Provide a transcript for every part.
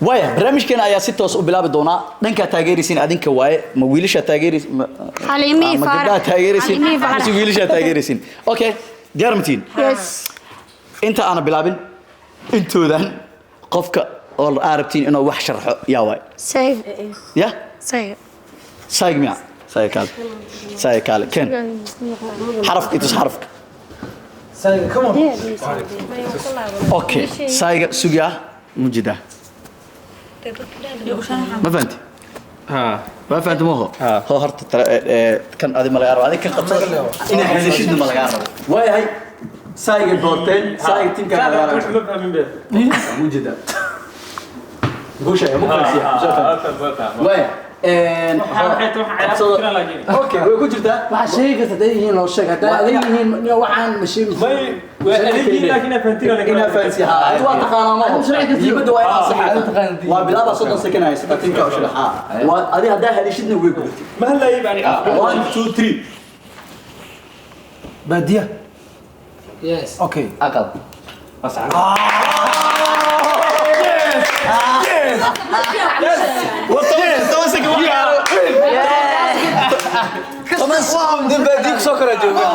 Waaya, barnaamijkeena ayaa si toos u bilaabi doonaa. Dhankaa taageeraysiin adinka waaye, ma wiilashaa taageeraysiin Xaliimihii ma Faarax. gabdhaha taageeraysiin Xaliimihii Faarax. mise wiilashaa taageeraysiin? Okay, diyaar matiin? Yes. Inta aana bilaabin, intoodan qofka oo aa rabtiin inuu wax sharxo yaa waay? Sayg. Ya? Sayg. Saayg miya? Saayg kaale, saayg kaale, ken xarafka itus, xarafka. Come on. Okay, saayga sugaa mujida. Ma fahanti? Ma fahanti maho? Ho, horta kan adi ma lagaa rabo, adi kan qabsada inaa hadashidna ma lagaa rabo. Waayahay, saayga doorteen, saayga tiimkaaga lagaa rabo. Mujida guusha ma fahansiya? Waaya, okay, way ku jirtaa. Waxaa sheegi karta hadday yihiin loo sheeg, hadday adag yihiin waxaan ma sheegi. Inaa fahansiya adi waa taqaanaa maho? Muhiimadda waa inaad saxato. Waa bilaaba, 30 second haysata tiimka u sharaxa. Waa adi, haddaa hadashidna way gudatay. One, two, three. Baadiya. Yes. Okay. Aqal. 10 second wax Baadiyo kusoo kala jooga.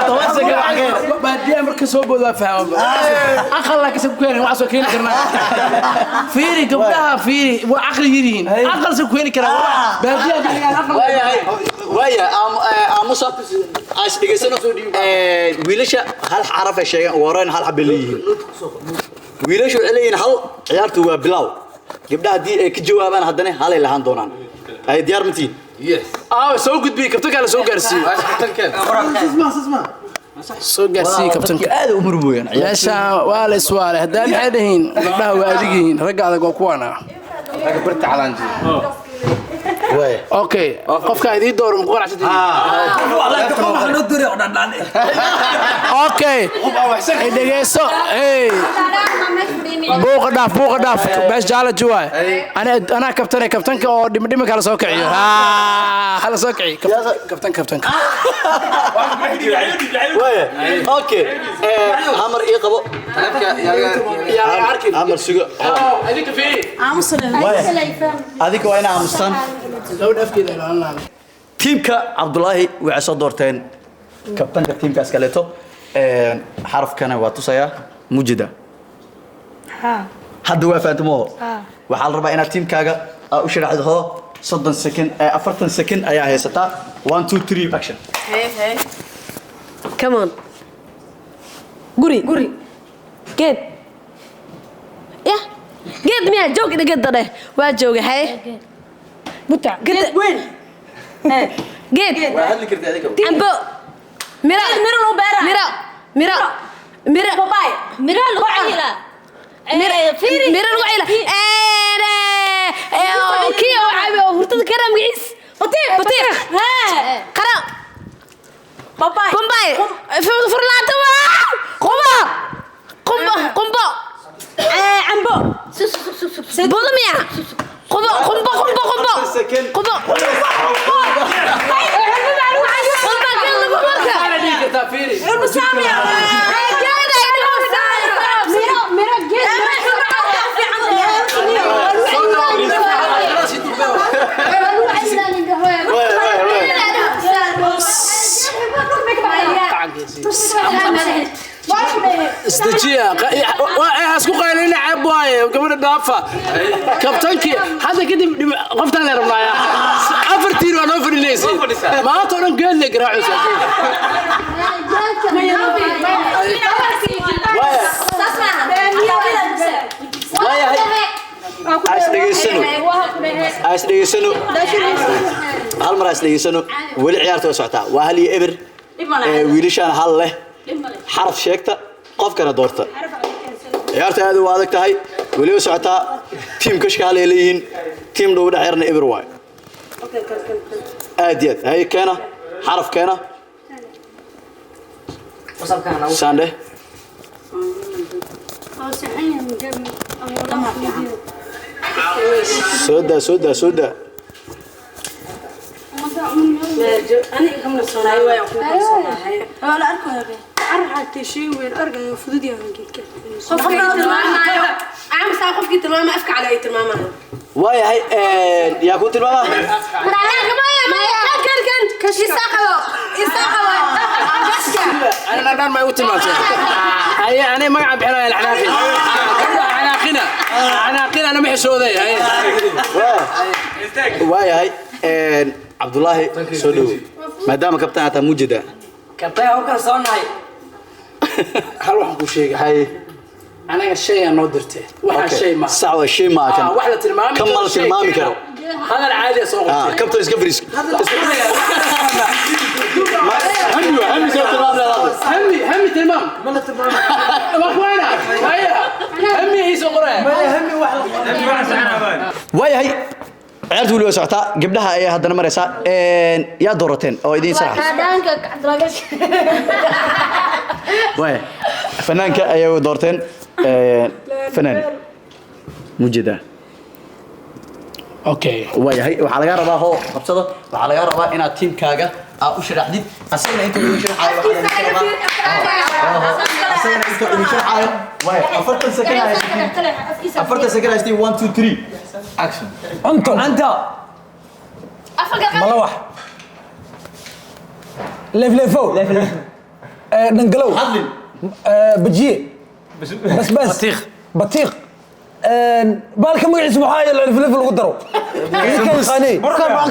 10 second wax ka yar. Baadiya marka soo bood waa fahma, aqal laakiin ku keenin waxaas waa keeni karnaa. Fiiri gabdhaha, fiiri, waa caqli yirihiin, aqal se ku keeni karaa baadiya hadii aqal. Waayahay, waayahay, aamusa as dhegeysano. Wiilasha hal xaraf ay sheegeen ugu horreyn, hal xabay leeyihiin wiilasha. Waxay leeyihiin hal. Ciyaartu waa bilow. Gabdhaha haddii ay ka jawaabaan haddana halay lahaan doonaan. Ay diyaar matiin? Yes. Aa, soo gudbiye kabtanka, la soo gaarsiiyo, soo gaarsiiye kabtanka. Aad u murmooyaan. Meesha waa la iswaalay. Haddaan maxay dhahiin gabdhaha waa adig yihiin, ragga adag waa kuwana. Ragga barta calaanji. Waaya. Okay, qofka idii dooro ma ku qanacsantihiin? Okay, dhegeyso. Hey, buuqa dhaaf, buuqa dhaaf. Meesha jaala juwaay. Anaa kabtane, kabtanka oo dhimdhimi kala soo kiciyo. Haa, hala soo kiciyo kabtan, kabtanka. Waaya, okay, hamar ii qabo. Yaa laga arkin. Hamar sugo. Idinka fiiri. Waaya, adinka waa inaa aamustaan. Gabadha afkeeda ilaalinaa. Tiimka Cabdulaahi waxay soo doorteen kabtanka tiimkaas kaleeto. Xarafkana waa tusayaa mujida. Hadda waa fahanto maho? Waxaa la rabaa inaad tiimkaaga aa u sharaxdo. Hoo, 30 second, 40 second ayaa haysataa. One, two, three, action. Come on. Guri. Guri. Geed. Ya. Geed miya joog ina geed dheh. Waa jooga hay. Buta. Geed weyn. Geed. Waa hadli kartaa adiga. Cambo. Mira. Miro lagu beeraa. Mira. Mira. Mira. Babaay. Miro lagu cayilaa. Mira. Mira lagu cayila. Ee kiya waxa hurtada kara magaciis. Batiiq. Batiiq. Qara. Babaay. Bombay. Furlaanta waa. Qumbo. Qumbo. Qumbo. Cambo. Budo miya? Qumbo, qumbo, qumbo, qumbo. Second. Qumbo. Qumbo geed lagu marka. Dhihi kartaa, fiiri. Geed ay dhigo. Miro, miro geed. Waaya, waaya, waaya. Isdejiya, hasku qaylina, ceeb waaye. Gabadha dhaafa. Kabtankii hadda kadib qoftaan la rabnaaya. Afartiin waa noo fadhinaysiin maanta oo dhan, geed le garaacaysa. Waayahay, as dhegeysano, as dhegeysano, hal mar as dhegeysano. Weli ciyaarta way socotaa, waa 1-0. Wiilashaan hal leh. Xaraf sheegta, qofkana doorta. Ciyaarta aad u adag tahay, weli way socotaa. Tiim kashka hal ay leeyihiin, tiim dhow dhex yarna eber waay. Aad iyo aad. Haye, keena xaraf, keena saandhe. Soo daa, soo daa, soo daa. Aniga kamna soonaay waay ku kalsoonahay. Waa la arkayaa. Waayahay, yaa ku tilmaama? أنا الآن ما يوتي ما هي أنا ما عم بحنا العناقين عناقنا عناقين أنا ما حسودي هي. Waayahay, Cabdullaahi, soo dhowo maadaama kabtan ataa mujida. Kabtay oo kala soonahay. Hal waxaan kuu sheegay. Hay. Anaga shay aan noo dirtay waxaan shay ma sax waa shay ma kan wax la tilmaami kan ma la tilmaami karo. Hadal caadi ah soo qortay. Kabtan iska fariis. Hami hami soo tilmaam leedahay. Hami hami tilmaam ma la tilmaam wax wayna haya hami ay soo qoray ma hami wax la. Waayahay, ciyaartu weli waa socotaa, gabdhaha ayaa haddana maraysaa. Yaa doorateen oo idiin sarax? Waaya, fanaanka ayaa doorteen. Fanaan mujida. Okay. Waayahay, waxaa laga rabaa hoo qabsada, waxaa laga rabaa inaad tiimkaaga aa u sharaxdid, asagana inta idin sharaxaayo waxaa laga rabaa asagana inta idin sharaxaayo. Waaya, 40 second haysatiin, 40 second haysatiin. 1 2 3 action. Cunto. Cunto. Malawax. Leefleefow. Dhangalow. Hadlin. Bajiye. Basbaas. Batiiq. Batiiq. Baalka magaciisa maxaa yeelay leefleef lagu daro?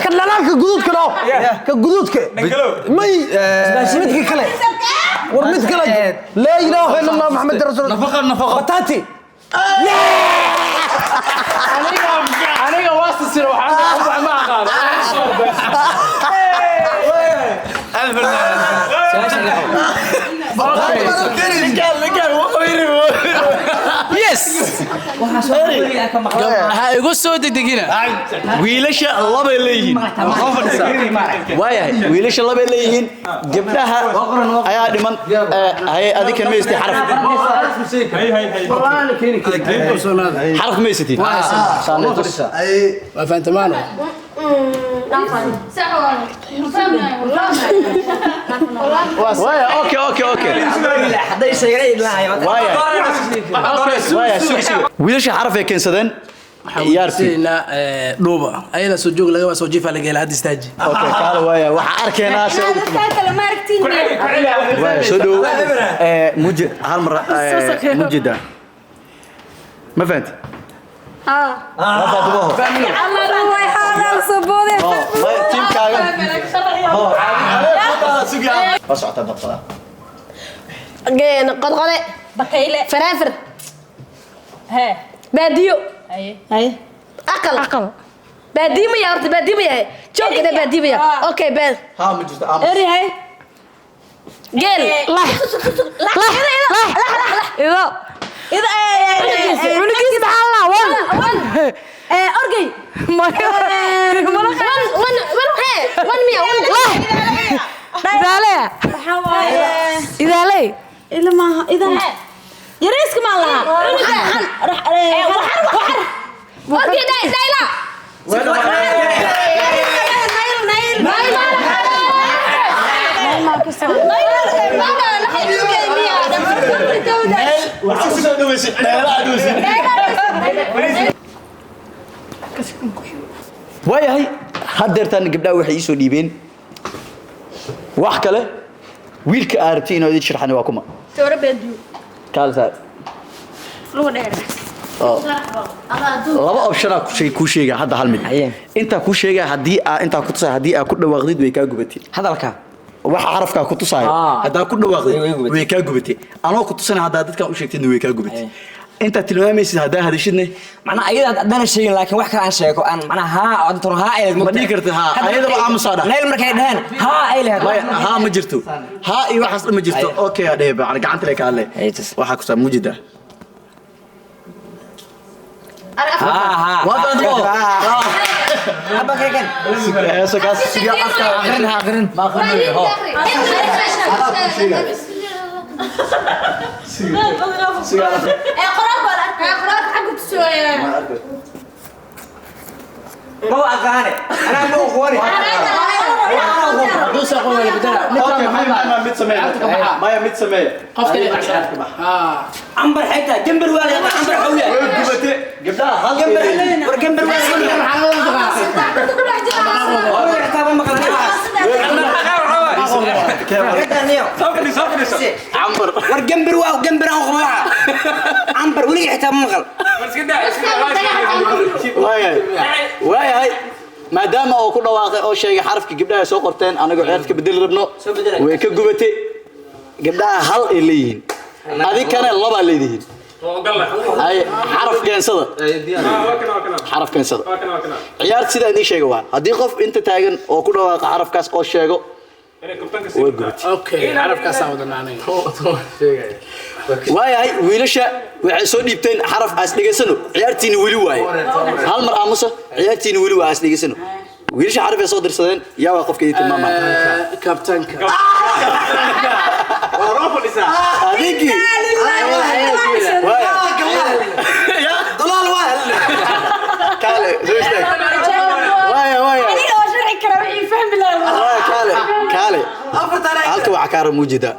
Kan dhalaanka guduudka dhao. Ka guduudka. May midka kale. War mid kale. Laa ilaaha illa Allah Muhammad rasuul. Nafaqa nafaqa. Bataati. Aniga waa sisir waxaan ma aqaan. Yes. Ha igu soo degdegina. Wiilasha labay leeyihiin. Waayahay, wiilasha labay leeyihiin, gabdhaha ayaa dhiman. Haye, adikan ma haystay xaraf? Xaraf ma haysatid? Waa fahantamaan. Waaya, okay okay okay. Hadday sheegay ilaahay. Waaya, sugi sugi. Wiilasha xaraf ay keensadeen ciyaartii. Dhuuba ayada soo joog laga soo jiifa laga hela hadda istaaji. Okay, kaala. Waaya, waxaa arkaynaa se ugu waaya soo dhow. Muji hal mar mujida ma fahanti? Ma fahanti maho? Tiimkaaga waa socotaa dabqada. Qodqode. Bakayle. Faraafir. Hee. Baadiyo. Haye. Aqal. Aqal. Baadiyo ma yahay horta, baadiyo ma yahay? Joogka baadiyo ma yahay? Okay, baad. Haa, ma jirto aamus. Eri hay. Geel. Lah. Lah. Lah. Ido. Ida. Cunugiis maxaa la wan? Wan. Orgey. Wan wan wan hee wan miya wan. Lah. Idaale. Waxaa waaye. Idaale. Ila maaha ida. Yariiska maa lahaa. Waxar waxar. Orgey dai daila. Waxaa kusoo dhaweysid dheela aad dhaweysid. Waayahay, haddeertaan gabdhaha waxay ii soo dhiibeen wax kale. Wiilka aa rabtay inuu idin sharaxani waa kuma? Kaalta laba option aa kuu sheega hadda, hal mid intaa kuu sheega haddii aa intaa ku tusaya, haddii aa ku dhawaaqdid way kaa gubatay. Hadalka. Waxa xarafkaa ku tusaayo haddaa ku dhawaaqdid way kaa gubatay, anoo ku tusana haddaa dadkan u sheegtidna way kaa gubatay. Intaad tilmaamaysid haddaa hadashidne. Macnaha ayada haddana sheegin, laakiin wax kale aan sheego aan macnaha haa oo dadkan haa ay Ma dhihi kartid haa, ayadaba aamusaa dhah. Nayl markay dhaheen haa ay lahayd. Maya, haa ma jirto, haa iyo waxaas dhan ma jirto. Okay, aa dhehe bacna gacanta le ka hadle. Waxaa ku saa mujida. Haa haa. Waa fahanti ma? Abba keen. Heeso kaas siga afka. Aqrin ha aqrin. Ma aqrinayo ho. Siga afka. Ma aqaane. Anaa ma aqooni. Hadduu saqo wala bedela. Okay, mid sameeya. Maya, mid sameeya. Qofka Cambar xitaa gambar waa la cambar xawla. Way gubatay gabdhaha hal. Gambar war gambar waa la xitaa ma maqlan. Cambar. War gambar waa gambar aan qabo waxa. Cambar weliga xitaa ma maqal. Waayahay, maadaama oo ku dhawaaqay oo sheegay xarafkii gabdhaha soo qorteen, anagoo ciyaarta ka bedeli rabno, way ka gubatay. Gabdhaha hal ay leeyihiin, adikana labaa leedihiin. Ay xaraf keensada, xaraf keensada. Ciyaarta sidaa idiin sheega waa haddii qof inta taagan oo ku dhawaaqa xarafkaas oo sheego, way gubatay. Okay, xarafkaas aan wadanaa aniga. Waayahay, wiilasha waxay soo dhiibteen xaraf. Aas dhegaysano, ciyaartiina weli waaye. Hal mar aamusa, ciyaartiina weli waa. Aas dhegaysano, wiilasha xaraf ay soo dirsadeen. Yaa waa qofka idin tilmaamaya? Kabtanka. Adinkii. Dalaal waa helne. Kaale soo istaag. Waaya, waaya. Waaya, kaale, kaale. Halka waxaa kaara muujida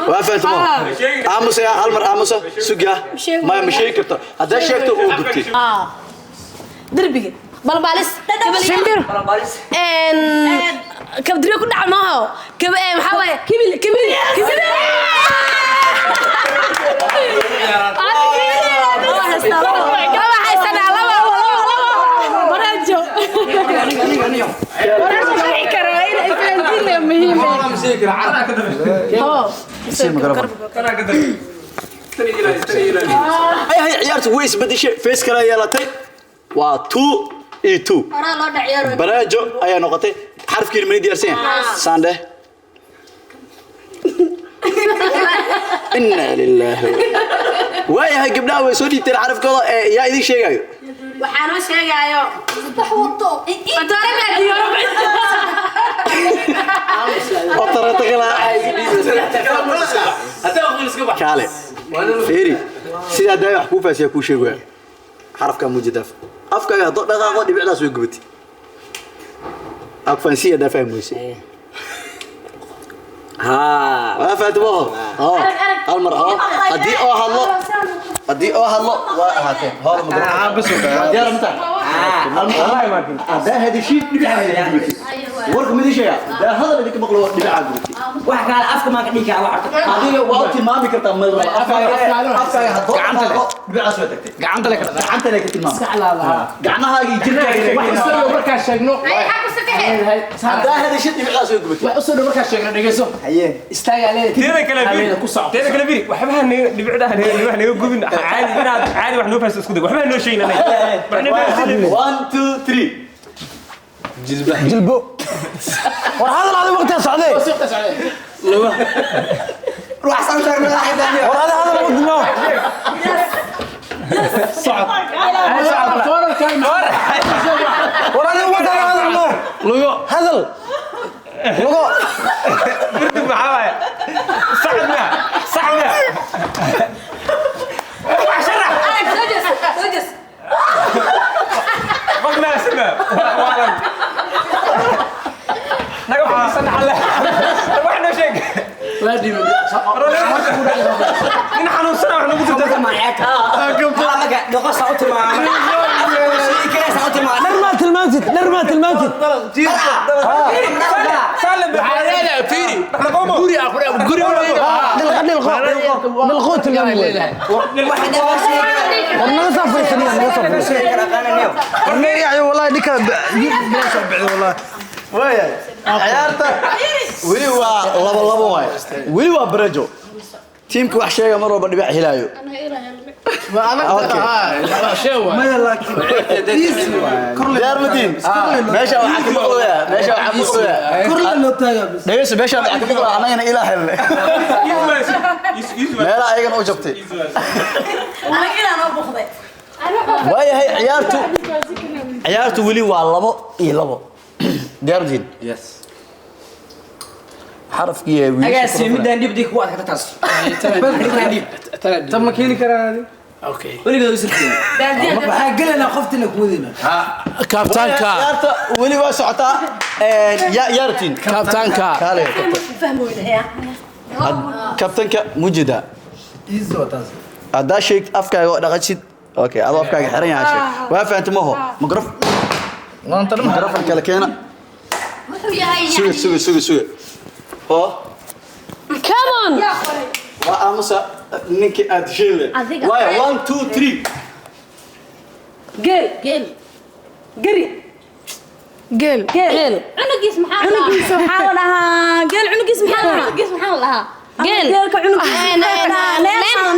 waa fahamtay ma aamusa? Yaa hal mar aamusa sugya. Maya, ma sheegi karto. Haddaa sheegto, uu gubtay. Derbiga balbaalis. Shimbir. Kabdiriyo ku dhaca maaho. Kab maxaa waaye? Kibil, kibil, kibil. Laba haysanaa, laba, laba, laba barajo. Sharci karo in ay fahantiin muhiim. Hay, ciyaartu way isbedeshay, face kale yeelatay. Waa 2-2, baraajo ayaa noqotay. Xarafkiina mana diyaarsan yahay? Saandhe. Inna lilaahi. Waayahay, gabdhaha way soo dhiibteen xarafkooda. Ee yaa idin sheegayo? Waxaanoo sheegaayo matoore. Otarata kala kaale fiiri. Sidaa daaya wax kuu faasiya kuu sheegaya. Xarafkaa muujadaaf afkaaga haddoo dhaqaaqo, dhibicdaas way gubatay. Agfaansiya haddaa fahmi weyse. Waa fahamtay maho? Hoo hal mar hoo. Haddii oo hadlo, haddii oo hadlo waa ahaateen. Hoo ma diyaar ma tahay? Haddaa hadashiid, dhibicaa gubatay. Warka mid sheega, haddaa hadal idinka maqlo, dhibicaa gubatay. Wax kale afka ma ka dhigi kara wax. Adiga waa u tilmaami kartaa meel raba. Afkaaga haddoo dhaqaaqo, dhibicaas way tagtay. Gacanta le kala. Gacanta le ka tilmaam, gacmahaaga iyo jirkaaga. Wax usoo dhow markaa sheegno. Haddaa hadashid, dhibicdaas way gubatay. Wax usoo dhow markaa sheegno, dhegeyso. Istaagaa leedahay. Teeda kale Leedahay, ku soco. Teeda kale biri waxba naga dhibicdaha naga wax naga gubin caadi inaad caadi wax noo fahansan isku day. Waxba noo sheegin anaga, wax noo fahansan. 1 2 3. Jilbo. War hadal adi, waqtigaa socdee. Ruux san sheegna War adi hadal waqti noo. War adi waqtigaa hadal noo. Lugo. Hadal. Lugo. Birtu maxaa waaye? Sacad miya? Sacad miya? Wax sharax. Qof naasima waalan naga fadhiisan alle, wax noo sheeg. Waa dhiibay. Nin xanuunsana wax nagu jirta. Dhaqo saa u tilmaamay. Kale saa u tilmaamay. Dhar maa tilmaantid, dhar maa tilmaantid. Waxaa leedahay fiiri. Guri aan ku dhahay, guri. Dhilqa, dhilqo, dhilqo tilmaam wey. Wax dhaqo sheeg. War naga soo fadhiisanaya, naga soo fadhiisan. War meeryayo wallahi ninka naga soo bixi wallahi. Waayahay, ciyaarta weli waa 2-2 waaye, weli waa barajo. Tiimka wax sheega mar walba dhibic helaayo. Maya laakiin easy Diyaar ma tihiin? Meesha waxaa ka maqlayaa, meesha waxaa ka maqlayaa. Korle loo taagaa bas. Dhegeyso, meesha waxaa ka maqlayaa annagana ilaa helnay meelaha ayagana u jabtay. Waayahay, ciyaartu weli waa 2-2. Diyaar ma tihiin? Yes. Xarafkii ee wiilasha Agaasi midaan dhibdi ku adkata taas. Tan ma keeni karaan adi? Okay. Weligood u sirtiin. Waxaa gelaynaa qoftina kuwadina. Kabtaanka. Ciyaarta weli waa socotaa. Yaartiin. Kabtaanka. Kaale kabtanka mujida. Haddaa sheeg afkaaga oo dhaqashid. Okay, adoo afkaaga xiran yahay sheeg. Waa fahantay maho. Mikrofon kale keena. Suga suga suga suga. Ho. Come on. Waa aamusa ninkii aad sheegay. Waaya 1 2 3. Geel. Geel. Geri. Geel. Geel. Cunugiis maxaa la cunugiis waxaa la dhahaa geel cunugiis maxaa la cunugiis maxaa la dhahaa geel geelka cunugiis neel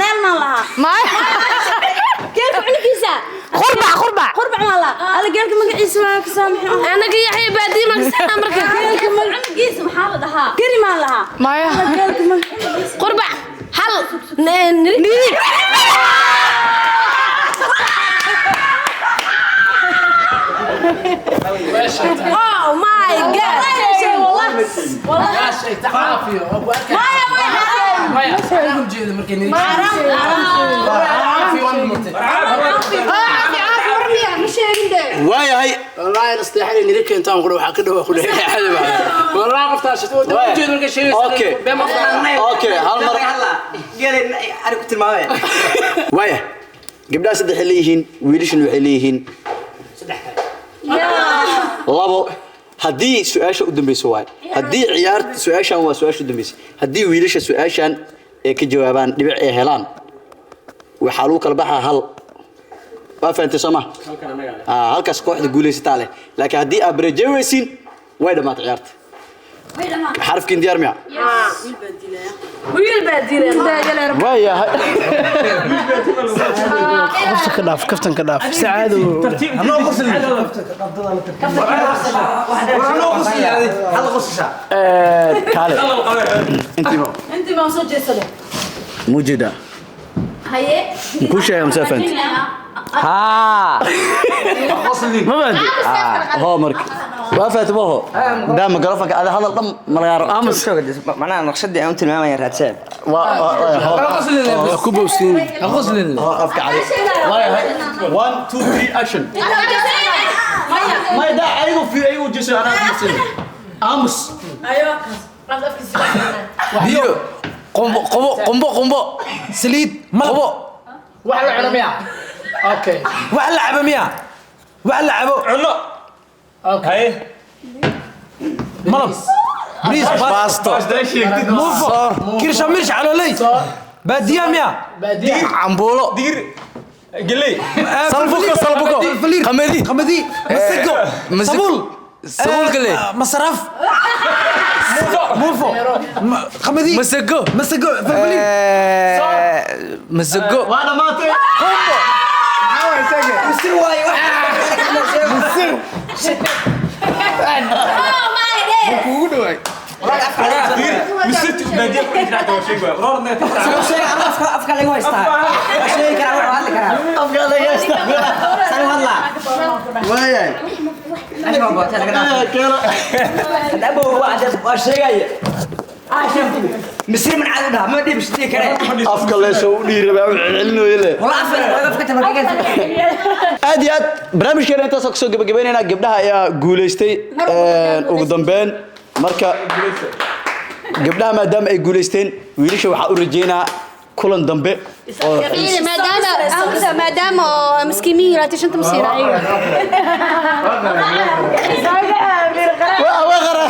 neel maan lahaa Maay. Geelka cunugiisa Qurbac qurbac. Qurbac maan lahaa alla geelka magaciisa waa ka saamaxo Anaga Yaxya baadiye ma kasana marka. Geelka cunugiisa maxaa la dhahaa geri maan lahaa Maya. Geelka magaciisa Qurbac hal niri. Oh my God. يا شيء تعافي Maya maya أنا ujeedo markay niri عافي waan murtay. Waayahay. والله nasteexada niri keentaan ku waxaa ka dhawa ku dhahay والله qoftaas ujeedo markay sheegayso. Okay. Okay, hal mar. Geelay ari ku tilmaamay. Waaya. Gabdhaha saddex ay leeyihiin, wiilashana waxay leeyihiin labo. Haddii su-aasha u dambeyso waay. Haddii ciyaarta su-aashan waa su-aasha u dambeysay. Haddii wiilasha su-aashan ay ka jawaabaan dhibic ay helaan, waxaa lagu kala baxaa hal. Waa fahantay soo ma? Halkaas kooxda guulaysataa leh. Laakiin haddii aad bareejeweysiin, way dhammaatay ciyaarta. Xarafkiin diyaar miya? Wiil baa dilay. Waayahay. Qofta ka dhaaf kaftan ka dhaaf sacaado. Anoo qoslin. Anoo qoslin. Hal qosasha. Kaale. Intii ma. Intii baan soo jeedsaday. Mujida. Haye. Muku sheegay mise fahantay? Haa. Ma fahantay? Hoo marka. Waa fahantay ma ho? Daa mikrofonka ada hadal dhan ma laga rabo. Aamus. Macnaha naqshadii aan u tilmaamaya raadsan. Waa Waa ku bowsiin. Qoslin. Hoo afka cadi. Waayahay. 1 2 3 action. Maya daa ayagu fi ayagu jeeso anaa aamusin. Aamus. Biyo qumbo qumbo qumbo qumbo Saliid. Malab. qumbo wax la cuno miya. Okay. Wax la cabo miya? Wax la cabo. Cunno. Okay. Malab. Bariis. Baasto. Muufo. Kirsha mirsh calooley. Baadiya miya? Baadiye. Cambuulo. Digir. Geley. Salbuko salbuko. Qamadi. Qamadi. Masago. Sabuul. Sabuul galley. Masaraf. Muufo. Qamadi. Masago. Masago. Falfaliir. Masago. Waa dhammaatay. Misir waayo wax. Misir. Oh my God. Kugu dhawaay. Misirtu baadiye ku jirta waa sheeg waa. Roorna Soo sheeg ama afka afka lagu haystaa. Waa sheegi karaa waa hadli karaa. Afka laga haystaa. Saan u hadlaa. Waayahay. Asha waa bootaa laga dhaafay. Keena. Hadda abow waa waa sheegaya. Misir man caadi u dhaha ma dhib sidii kale. Afka leesoo u dhiirabaa u celcelinayo le. Wala afka afka tamarkaga. Aad iyo aad barnaamijkeena intaas oo kusoo gabagabaynaynaa. Gabdhaha ayaa guulaystay ugu dambeyn. Marka gabdhaha maadaama ay guulaysteen, wiilasha waxaa u rajeynaa kulan dambe oo Maadaama maadaama oo miskiimiin yaraatay shanta masiir ayaga. Waa qara.